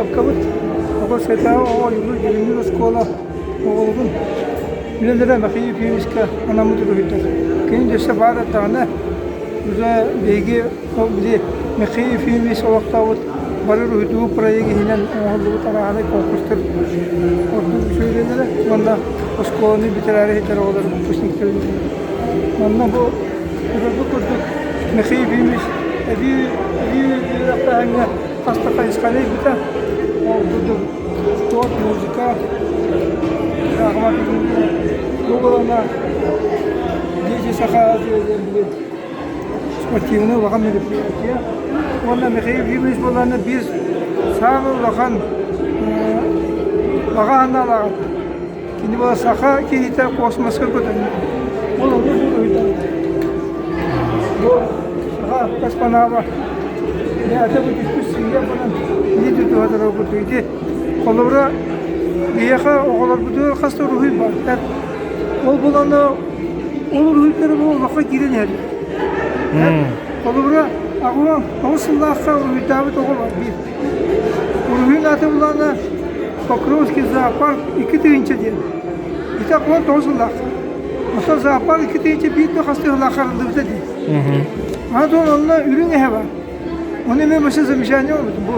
Выставкабыт Оҕо оҕо ойуулуур-дьүһүннүүр оскуола оҕолорун үлэлэрэ Михаил Ефимовичка анаммыт уруһуйдар. Кини дөссө баар эрдэҕинэ уже биһиги ол били Михаил Ефимович олохтообут бары уруһуйдуу проект иһинэн оҥоһуллубут арааһынай конкурстар ордук үчүгэй уонна оскуоланы бүтэрээри сылдьар оҕолор выпускниктар Манна бу урукку курдук Михаил Ефимович эбии эбии үөрэхтээһиҥҥэ хас да хайысханы ыйбыта. Ол курдук спорт, музыка, бу буолана Дети Саха диэн спортивнай улахан мероприятие. Уонна Михаил Ефимович буоллаҕына биир саамай улахан баҕа санаалаах Кини буола саха киһитэ космоска көтөн ол онно уруһуйдаабыт. Бу саха космонавта бэйэтэ бу түспүт сыыйа буолан ити тутуһа курдук ити холобура биһиэхэ оҕолорбутугар хас да уруһуй баар. Ол буолан ол уруһуйдары бу олоххо киирэн иһэллэр. Холобура 89 сыллаахха уруһуйдаабыт оҕо бар биир. Уруһуйун аата булаана Покровский зоопарк 2000 диэн. Ити 19 сыллаах. Оттон зоопарк 2001 да хас сыллаах арыллыбыта дии. Аны онно үрүҥ эһэ бар. Ону эмиэ вообще замечание оҥорбутум. Бу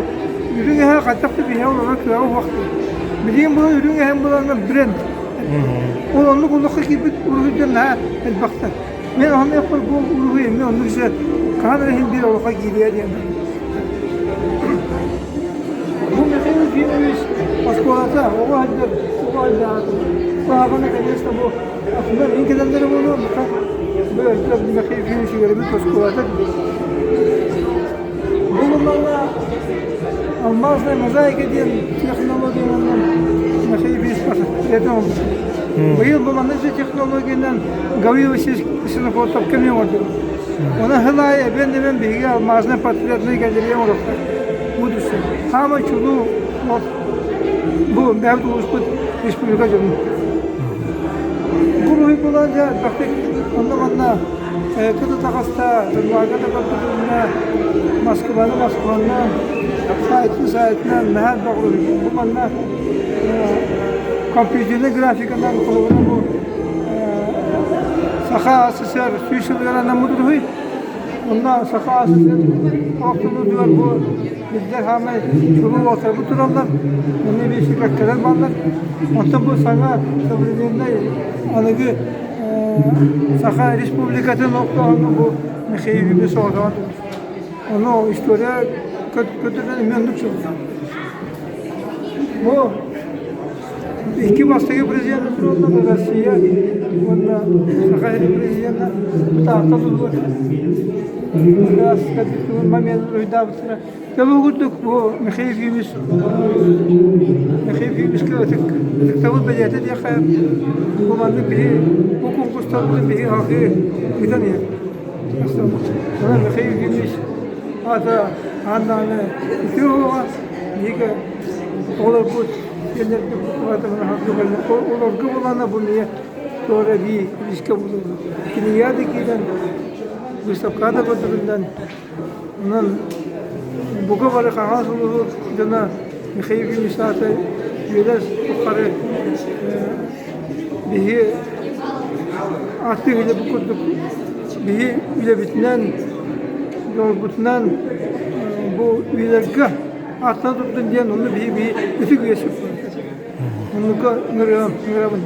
үрүҥ эһэ хайдах да биһиэхэ олорор кыаҕа суох дии. Билигин бу үрүҥ эһэм буланна бренд. Ол оннук олоххо киирбит уруһуйдар наһаа элбэхтэр. Мин онно бу уруһуй эмиэ оннук же хаһан эрэ иһин биир олоххо киириэ диэн. Бу Михаил Ефимович оскуолата оҕо сылдьар оҕо сылдьаҕа куһаҕана конечно бу атыннар мин кэлэллэрэ буолуо бу Михаил Ефимович үөрэммит оскуолата Бу буоллаҕына алмазная мозаика диэн технологиянан Михаил Ефимович это Быйыл бу маннык технологиянан Гаврил Васильевич Ксенофонтов көмө оҥордубут. Оны сыл аайы эбэн-эбэн биһиги алмазная портретная галерея оҥоруохтар. Бу түсүн. Саамай чулуу от бу бэйэбит улууспут республика дьонун. Бу уруһуй буолан дьэ элбэхтик онно-манна кыта таҕыста, Донбаска да көрдөрүлүннэ, Москваны Москванан, сайтын сайтынан наһаа элбэх уруһуй. Бу манна компьютернай графиканан холобура бу Саха СССР 100 сылыгар анаммыт уруһуй. Онно Саха СССР олохтонуутугар бу биллэр саамай чулуу уолаттарбыт тураллар. Онно биир кэккэлэр бааллар. Оттон бу саҥа современнай аныгы Саха Республикатын олохтооһуну бу Михаил Ильич соҕотоҕун Ону история көтүрэн эмиэ оннук сылдьар. Бу икки бастакы президент туруорда Россия уонна Саха сирин президена Таатта тутулугар момент уруйдаабыттара. Дьэ курдук бу Михаил Ефимович Михаил Ефимовичка ытык ытыктабыл бэлиэтэ диэххэ бу маннык биһи бу конкурстарбытын биһи салгыы ыытан иһэр. Онон Михаил Ефимович аата аан даҕаны үтүө олоҕо биһиги оҕолорбут сиэннэрбит олорго булана бу эмиэ туора эбии рискэ булуллар. Кинигэ да киирэн, выставка да көрдөрүллэн Онон бука бары Хаҥалас улууһун дьоно Михаил Ефимович аата үйэлэр тухары биһи ааттыыр үлэбит курдук биһи үлэбитинэн, дьолбутунан бу үйэлэргэ ааттана турдун диэн онно биһи биһи ытык үйэ Оннука ыҥырабын.